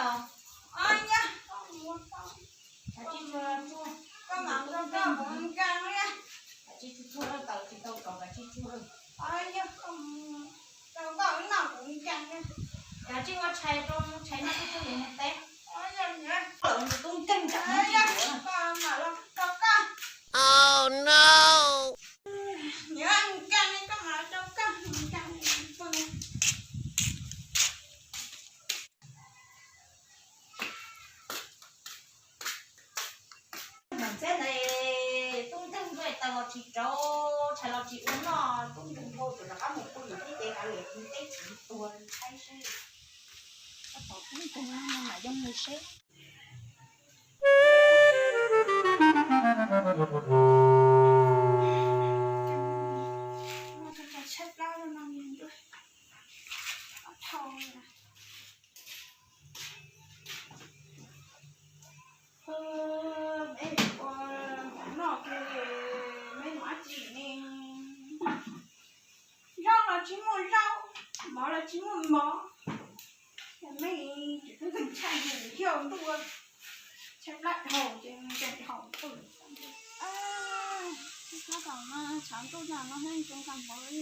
Ov, yog koj mus tau, koj mam nrog koj mus nkees li. Kav tsij tsuag tsuag, tawm tsis tau kom kav tsij tsuag. Ov, yog koj mus tau, koj noj kuv nkees li. Kav tsij ua tshais rau, tshais noj tsuag tsuag yuav mus teb. Ov, yog nyiam, tub nkeeg, yog koj mam los rau koj. Nyiam nkees li, koj mam los rau koj nkees li. Mus txhiab ntawd, tub nkeeg ntuj, taws los tsis rauv, tshais los tsis ua noj, tub nkeeg dhau, tseem rov qab mus pw lwm teb, ces kav liam teb tsis tuag, saib seb. Koj tom tub nkeeg no mas yog mus seb. Meb ua noj kiag li, meb mus dab tsi ne? Zaub los tsis muaj zaub, mov los tsis muaj mov. Meb tseem ntshai yus yog ntuj, tshaj plab dhau ces nkees dhau pw. Tsis txhob kom tshav ntuj nag no haj zoo kawg nkaus li.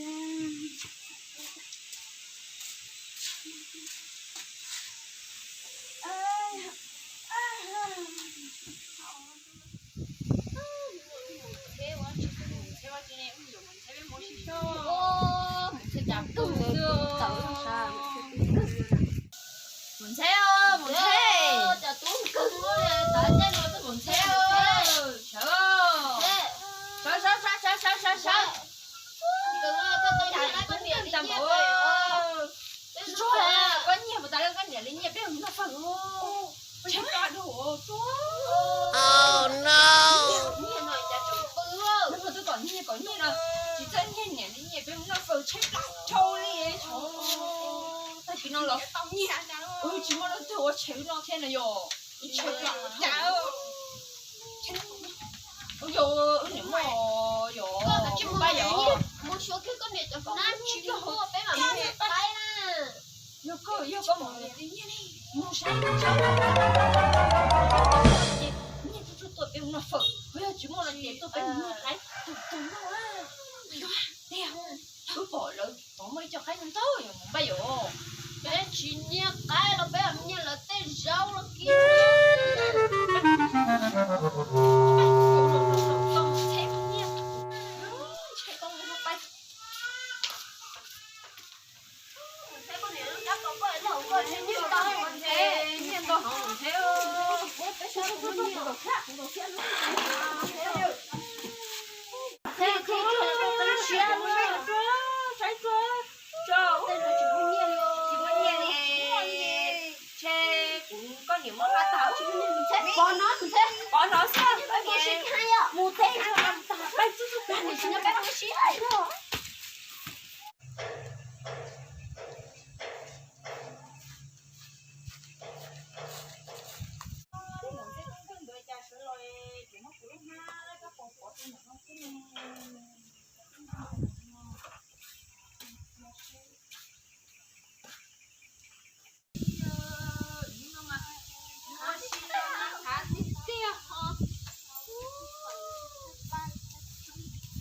Mus ntxheb, mus ntxheb, cov tub nkeeg, mus ntxheb, sawv, sawv, sawv, sawv, sawv, sawv. Koj nyiag puas tas li koj niam li nyiaj peb mus noj fawm. Tshaib plab dhau, tshuav nyiaj no cas tseem pw. Nws twb kom nyiag kom nyiag no, tsis txawj nyiag niam li nyiaj peb mus noj fawm, tshaib plab dhau li. Tag kis no los tau nyiag, tsis muaj leej twg ua tsheb no thiab no yog. Ib tsheb plab cas. Ub, yog wb niam muaj, yog pab yog. Mus xyuas kiag koj niam cov khoom na, tsis muaj peb mam mus niam qaib na. Yog koj, yog koj mus niam li nyiaj li, mus saib, mus saib. Nyiaj tuaj tuaj peb mus noj fawm, yog tsis muaj no ces tuaj peb mus niam qaib tus tus noj. Yog tiag, wb pom lawv tod muaj ib co qaib ntau ntau, yog mus npaj yom. Peb tsis niam qaib los peb mam niam lawv tej zaub los kiag. Pov no, pov no xwb, mus teb, peb txhua txhua tag, peb mus sib hais.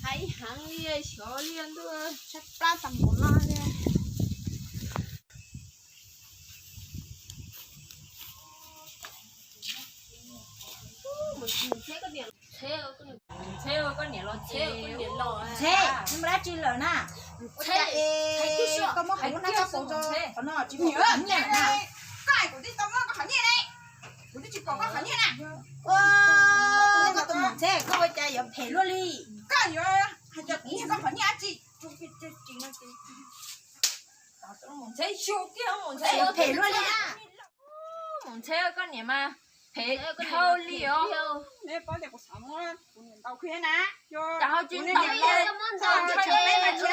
Hais heev li, xyov li ntuj, tshaib plab tas npaum no li. Ntxheb, koj niam los txheb, nws mus dab tsi lawm na? Koj muab kuv lub hnab coj pauv rau qhov no tsis pom kuv qhov nyiaj lawm na. Koj hais kuv twb tau muab koj qhov nyiaj ne, kuv twb tsis pom koj qhov nyiaj na. Ua, koj tus mus ntxheb, koj ua cas yuav phem luaj li? Koj yuav hais tias kuv muab koj qhov nyiaj dab tsi? Mus ntxheb, mus ntxheb, yuav phem luaj li na. Mus ntxheb, koj niam mas phem dhau li os. Neb paub tias kuv xav muab kuv niam ntaus kiag na. Cas ho tsis ntaus li, ntaus tshaj peb mas tsis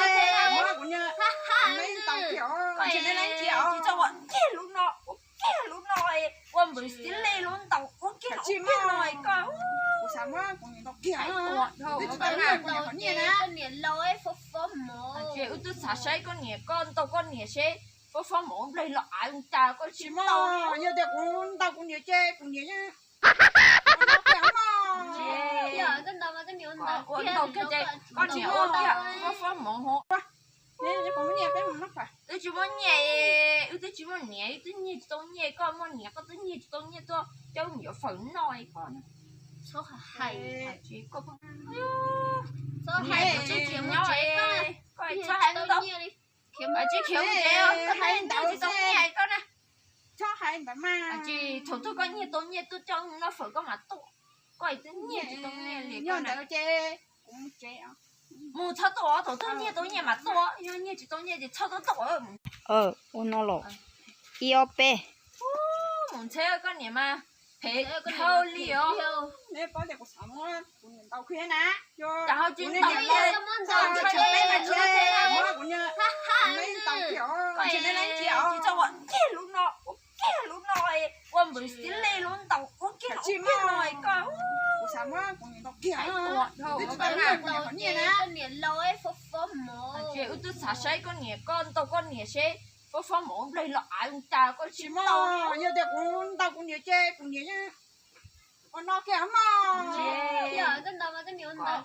muab kuv niam, neb ntaus kiag os. Tsis txhob ua kiag lub no, ua kiag lub no, ua npws xib li lub ntaus ua kiag lub no koj. Kuv xav muab kuv niam ntaus kiag. Twb tsis tau muab kuv niam qhov nyiaj na. Koj niam laus fob fob mov. Wb twb xav saib koj niam, koj ntaus koj niam seb. Koj fob mov nplaig los av cas koj tsis ntau li. Yog tias kuv ntaus kuv niam ces kuv niam yeej ua ntaus kiag ces koj niam ua tiag, koj fob mov hov. Twb tsis muaj nyiaj, wb twb tsis muaj niam, wb twb nyiag tsis tau nyiaj, koj muaj niam koj twb nyiag tsis tau nyiaj tuaj coj wb mus yuav fawm noj koj. Tsis khiav mus tsev, koj tsis khiav mus tsev, koj twb nyiag tsis tau nyiaj koj na. Tsis, thaum twg koj nyiag tau nyiaj tuaj coj wb mus noj fawm koj mam tuaj, koj twb nyiag tsis tau nyiaj li koj na. Mus txhob tuaj, thaum twg nyiag tau nyiaj mas tuaj, yog nyiag tsis tau nyiaj ces txhob tuaj tuaj. Ua no los ib ob peb. Mus ntxheb koj niam mas phem dhau li os. Cas ho tsis ntaus li, tsis txhob ua kiag lub no, ua kiag lub no, ua npws xib lej lub ntaus ua kiag lub no koj. Wb twb xav saib koj niam, koj ntaus koj niam seb fob fob mov nplaig los av cas koj tsis ntau. Yog tias kuv ntaus kuv niam ces kuv niam yeej ua no kiag mog.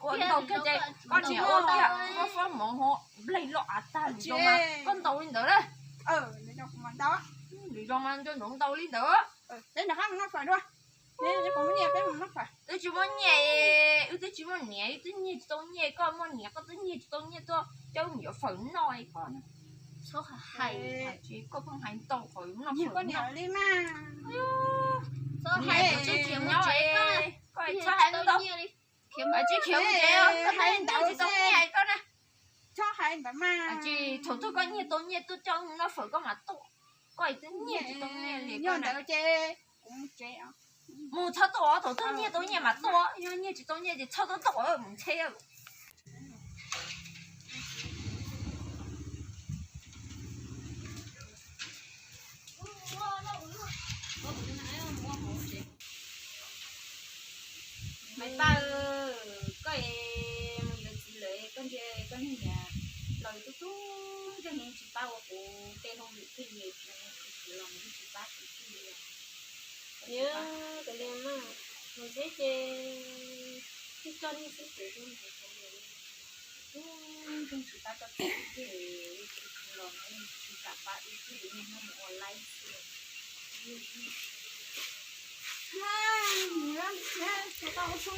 Ua ntaus kiag ces koj niam ua tiag, fob fob mov ho nplaig los av tag li zoo mas koj ntaus li ntawd na. Li zoo mas nco ntsoov ntaus li ntawd. Twb tsis muaj nyiaj, wb twb tsis muaj niam, wb twb nyiag tsis tau nyiaj, koj muaj niam koj twb nyiag tsis tau nyiaj tuaj coj wb mus yuav fawm noj koj. Tsis, koj pheej hais ntau qhov noj fawm noj li mas. Koj tsis khiav mus tsev, koj tsis khiav mus tsev, koj twb nyiag tsis tau nyiaj koj na. Tsis, thaum twg koj nyiag tau nyiaj tuaj coj wb mus noj fawm koj mam tuaj, koj twb nyiag tsis tau nyiaj li koj na. Mus txhob tuaj, thaum twg nyiag tau nyiaj mas tuaj, yog nyiag tsis tau nyiaj ces txhob tuaj tuaj mus ntxheb. Maiv Paj, koj mus yuav txiv lawm koj ntsia koj niag niam laus tub tub nkeeg tsis pab ua kuv tej hauj lwm kiag li, kuv los tsis pab kuv kiag li. Kav liam mas, mus txheb ces twb coj nej xwb ces kuv mus txheb li. Tub nkeeg tsis pab koj txiv kiag li, kuv los tsis kam pab wb kiag li, niaj hnub mus ua laib xwb. Tsis tau, tsis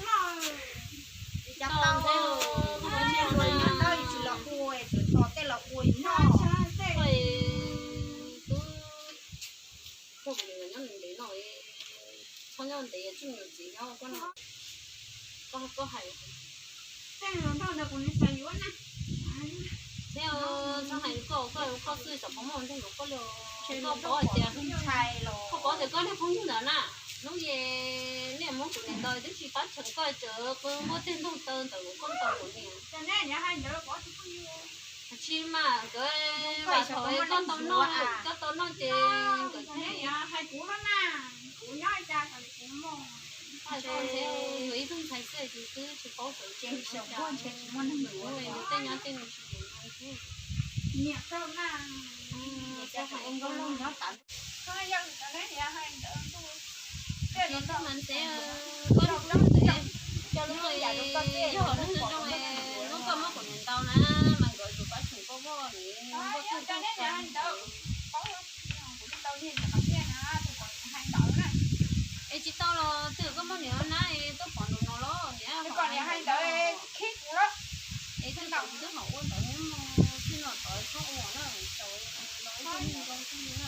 los ua, tsis tos tej los ua noj. Tub, koj kuv nyob ntev no, txhob nyob ntev, tsij mus yuav txiv nyob koj no. Koj, koj hais, txhob hais koj, koj xwb xav pom muaj nteeg yuav koj li. Koj paub hais tias, koj paub tias koj niag phooj ywg ntawd na, hnub es nej muab kuv niam ntaus twb tsis pab cheem koj, tseem muab tej ntoog taw ntawm koj ntaus kuv niam. Tsis mas nkawd vam thaum koj tau noj, koj tau noj ces nkawd thiaj yuav ib tug ntxhais xwb ces twb tsis paub xyov nws tej nyob tej nws tsis nyob xwb. Niam tau na, niam tau hais nkauj laug nyob tas. Tsis tau mas ntev, koj lub hlwb ntev, yog hlwb zoo, hlwb koj muab kuv niam ntaus na, mas nkawd yuav pab tseem koj voj ni, koj twb tau Es tsis tau los twb koj muab niam na es tuaj pom nraum no los niam, kom niam hais ntawd khib kuv los. Es twb tau kuv twb hom ua ntawd, txij no tod txhob ua na, tau los ib tug neeg zoo xwb li na.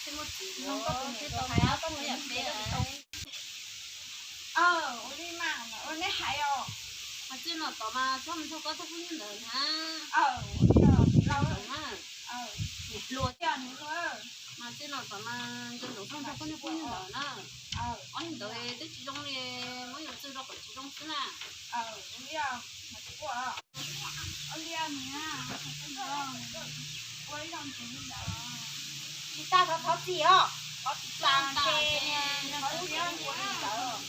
Thiaj muaj txiv yuav, thiaj tau niam tau tub yam peb. Ua li mas ua nej hais os. Mas txij no tod mas txhob mus nrog koj tus phooj ywg ntawd na. Ua li os, niam hluas thiab niam hluas. Mas txij no tod mas nco ntsoov txhob nrog koj niag phooj ywg ntawd na. Ob niag ntawd twb tsis zoo li, muab yuav txwj rau qhov tsis zoo xwb na. Ua li os, mas tsis ua. Ua li os niam, ua ib zaug ntxiv li ntawd. Tsis tas thov thov txim os, thov txim tas ces thov txim ua li ntawd.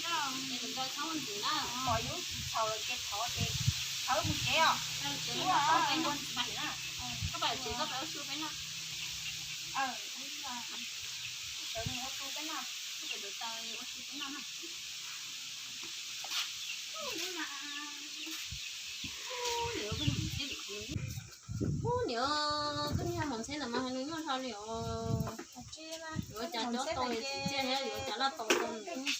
Pom yus tsis txhaum lawm ces thov ces thov mus tsev os. Koj pab tsev koj pab ua su peb no. Ub, niam, koj niag mos txheb ntawm mas nws nyuaj dhau li os. Yuav cas cob tau li txiv txiaj thiab yuav cas laj tau tau nws.